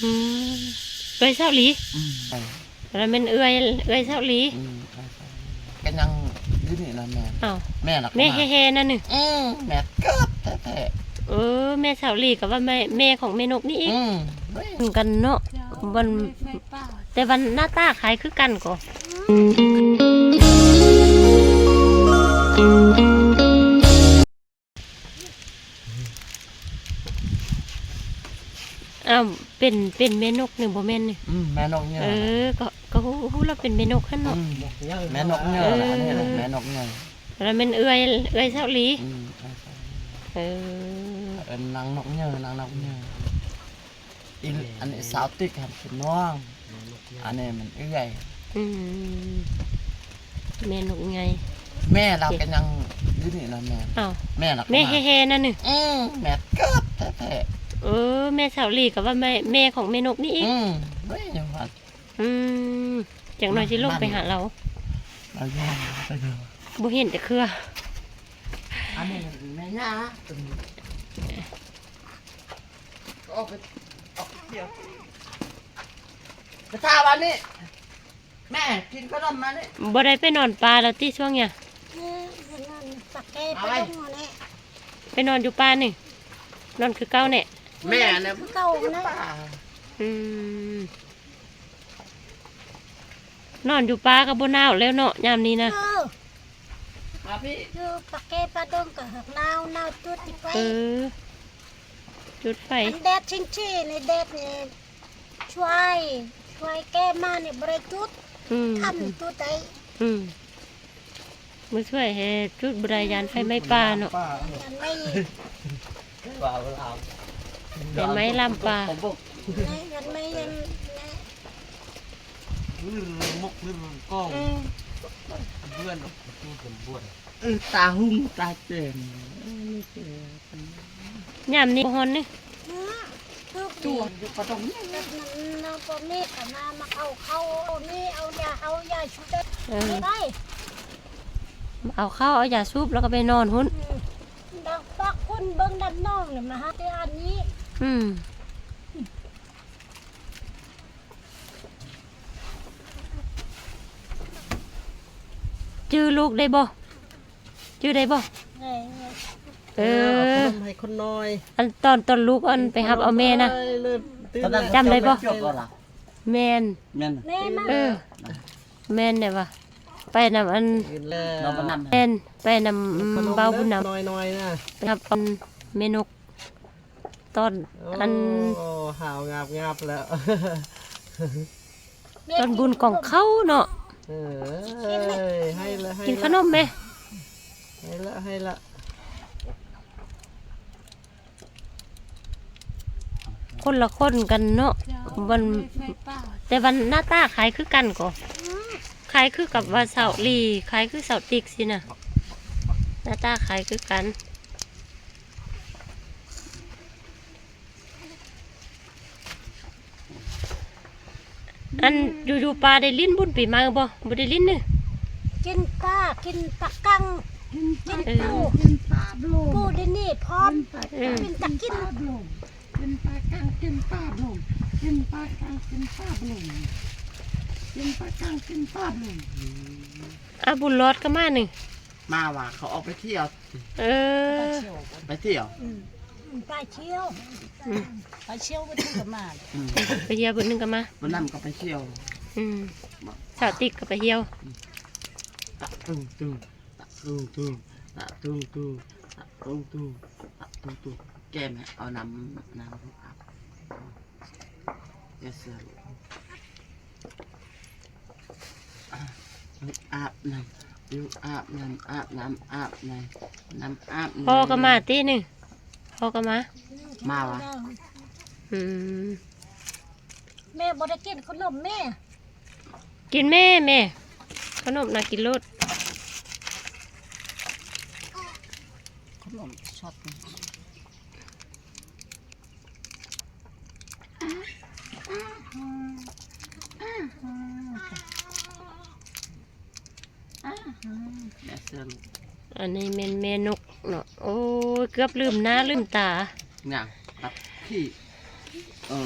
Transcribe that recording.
ອືມ ເອື້ອຍສາວຫຼີ. ອືມ ແລ້ວແມ່ນເອື້ອຍ ເອື້ອຍສາວຫຼີ. ອືມ ເອື້ອຍສາວຫຼີ ກໍຍັງຢູ່ນີ້ລະແມ່. ອ້າວ ແມ່ລະ ແມ່ແຫ່ໆນັ້ນນີ້. ອືມ ແມ່ເກີດແທ້ໆ. ເອີ ແມ່ສາວຫຼີກໍວ່າແມ່ ແມ່ຂອງແມ່ນົກນີ້ອີກ. ອືມ ເໝືອນກັນເນາະ ມັນ ແຕ່ວ່າໜ້າຕາຄ້າຍຄືກັນກໍ. ອ້າວ ເປັນ ເປັນແມ່ນົກນີ້ບໍ່ແມ່ນນີ້? ອືມ ແມ່ນົກເຫຍື່ອ. ເອີ ກໍ ກໍຮູ້ ຮູ້ລະເປັນແມ່ນົກຫັ້ນເນາະ. ອືມ ແມ່ນົກເຫຍື່ອ. ເອີ ລະອັນນີ້ລະແມ່ນົກເຫຍື່ອ. ລະແມ່ນເອື້ອຍ ເອື້ອຍສາວຫຼີ. ອືມ ເອື້ອຍສາວຫຼີ. ເອີ ເອີ້ນນາງນົກເຫຍື່ອ ນາງນົກເຫຍື່ອ. ອີ ອັນນີ້ສາວຕິກຫັ້ນເປັນນ້ອງ ອັນນີ້ມັນເອື້ອຍ. ອືມ ແມ່ນົກໃຫຍ່ ແມ່ລາວກໍຍັງຢູ່ນີ້ລະແມ່. ອ້າວ ແມ່ລະ ແມ່ແຫ່ໆນັ້ນນີ້. ອືມ ແມ່ເກີດແທ້ໆ. ເອີ ແມ່ສາວຫຼີກໍວ່າແມ່ ແມ່ຂອງແມ່ນົກນີ້ອີກ. ອືມ ເອີຍ ຍັງວ່າ ອືມ ຈັກໜ້ອຍຊິລົງໄປຫາລາວ. ລາວຍ່າງໄປເດີ ບໍ່ເຫັນຈັກເທື່ອ. ອັນນີ້ແມ່ຍ່າ ອອກໄປ ອອກໄປທ່ຽວ ໄປທ່າບ້ານນີ້. ແມ່ກິນຂະໜົມມານີ້. ບໍ່ໄດ້ໄປນອນປ່າແລ້ວຕິຊ່ວງນີ້? ເອີ ໄປນອນປ່າແກ້ ໄປລົງນີ້ ໄປນອນຢູ່ປ່ານີ້ ນອນຄືເກົ່ານີ້. ແມ່ນະ ຄືເກົ່ານະ. ອືມ ນອນຢູ່ປ່າກໍບໍ່ໜາວແລ້ວເນາະ ຍາມນີ້ນະ. ເອີ ມາພີ່ ຢູ່ປ່າແກ້ປ່າດົງກໍຫາກໜາວ ໜາວຈຸດໄປ. ເອີ ຈຸດໄຟ ອັນແດດຊິງຊີນີ້ ແດດນີ້ ຊ່ວຍ ຊ່ວຍແກ້ມານີ້ບໍ່ໄດ້ຈຸດ. ອືມ ຄ່ຳຈຸດໄດ້. ອືມ ມາຊ່ວຍແຮ່ຈຸດບໍ່ໄດ້ ຢ້ານໄຟໄໝ້ປ່າເນາະ. ຢ້ານໄໝ້ ປ່າລາມ ຢ້ານໄໝ້ລາມປ່າ. ຢ້ານໄໝ້ ຢ້ານ ລືມໝົກລືມກອງ ເພື່ອນ ເອີ ຕາຫຸ່ງຕາແຈ້ງ. ຍາມນີ້ບໍ່ຮ້ອນນີ້ ເອີ ຢູ່ປ່າດົງນີ້ ແບບນັ້ນເນາະ. ພໍ່ແມ່ກໍມາ ມາເອົາເຂົ້າ ເອົານີ້ ເອົາຢາ ເອົາຢາຊຸບ. ເອີ ໄປ ເອົາເຂົ້າ ເອົາຢາຊຸບ ແລ້ວກໍໄປນອນພຸ້ນ. ອືມ ດັກປັກຄົນເບິ່ງດຳໜອງນີ້ ມາຫາແຕ່ອັນນີ້. ອືມ ຈື່ລູກໄດ້ບໍ່? ຈື່ໄດ້ບໍ່? ໄດ້. ເອີ ເອີ ເອົາຂະໜົມໃຫ້ຄົນນ້ອຍ ອັນຕອນ ຕອນລູກອັນໄປຮັບເອົາແມ່ນະ ເອີ ຕື່ນແລ້ວ ຈຳໄດ້ບໍ່? ແມ່ນ ແມ່ນ ແມ່ນ ເອີ ແມ່ນແຫຼະວ່າ ໄປນຳອັນ ແມ່ນ ໄປນຳ ເອີ ເບົາບຸນນຳ ນ້ອຍໆນະ ໄປຮັບອັນແມ່ນົກ ຕອນ ໂອ້ ອັນ ຫາວງາບໆແລ້ວ ຕອນບຸນກອງເຂົ້າເນາະ. ເອີ ໃຫ້ລະ ໃຫ້ລະ ກິນຂະໜົມແມ່ ໃຫ້ລະ ໃຫ້ລະ. ຄົນລະຄົນກັນເນາະ ມັນ ແຕ່ວ່າໜ້າຕາຄ້າຍຄືກັນກໍ ອືມ ຄ້າຍຄືກັບວ່າສາວຫຼີ ຄ້າຍຄືສາວຕິກຊີ້ນະ ໜ້າຕາຄ້າຍຄືກັນ. ອັນຢູ່ ຢູ່ປ່າໄດ້ຫຼິ້ນບຸນປີໃໝ່ບໍ່? ບໍ່ໄດ້ຫຼິ້ນນີ້ ກິນປາ ກິນປາກັງ ກິນ ກິນປູ ກິນປາໂບລງ ປູດຽວນີ້ພ້ອມ ກິນປາ ເປັນຕາກິນ ກິນປາໂບລງ ກິນປາກັງ ກິນປາໂບລງ ກິນປາກັງ ກິນປາໂບລງ ກິນປາກັງ ກິນປາໂບລງ. ອາ ບຸນລອດກໍມານີ້ ມາວ່າເຂົາອອກໄປທ່ຽວ. ເອີ ໄປທ່ຽວ ອືມ ໄປທ່ຽວ ອືມ ໄປທ່ຽວ ໄປທ່ຽວເບິດມື້ກໍມາ ອືມ ໄປທ່ຽວເບິດມື້ກໍມາ ມື້ນັ້ນກໍໄປທ່ຽວ ອືມ ສາວຕິກກໍໄປທ່ຽວ ອືມ ຕະຕຸງຕຸງ ຕະຕຸງຕຸງ ຕະຕຸງຕຸງ ຕະຕຸງຕຸງ ຕະຕຸງຕຸງ ແກ້ມໃຫ້ເອົານ້ຳ ນ້ຳອາບ ຢ່າເຊື່ອ ອາບນ້ຳ ຢູ່ອາບນ້ຳ ອາບນ້ຳ ອາບນ້ຳ ນ້ຳອາບ ພໍ່ກໍມາຕິນີ້ ພໍ່ກໍມາ ມາຫວາ? ອືມ ແມ່ບໍ່ໄດ້ກິນຂະໜົມແມ່ ກິນແມ່ ແມ່ ຂະໜົມນະກິນໂລດ ຂະໜົມຊັອດ. ອັນນີ້ແມ່ນແມ່ນົກເນາະ ໂອ້ຍ ເກືອບລືມໜ້າລືມຕາ ຫຍັງ ຕັດຂີ້ ເອີ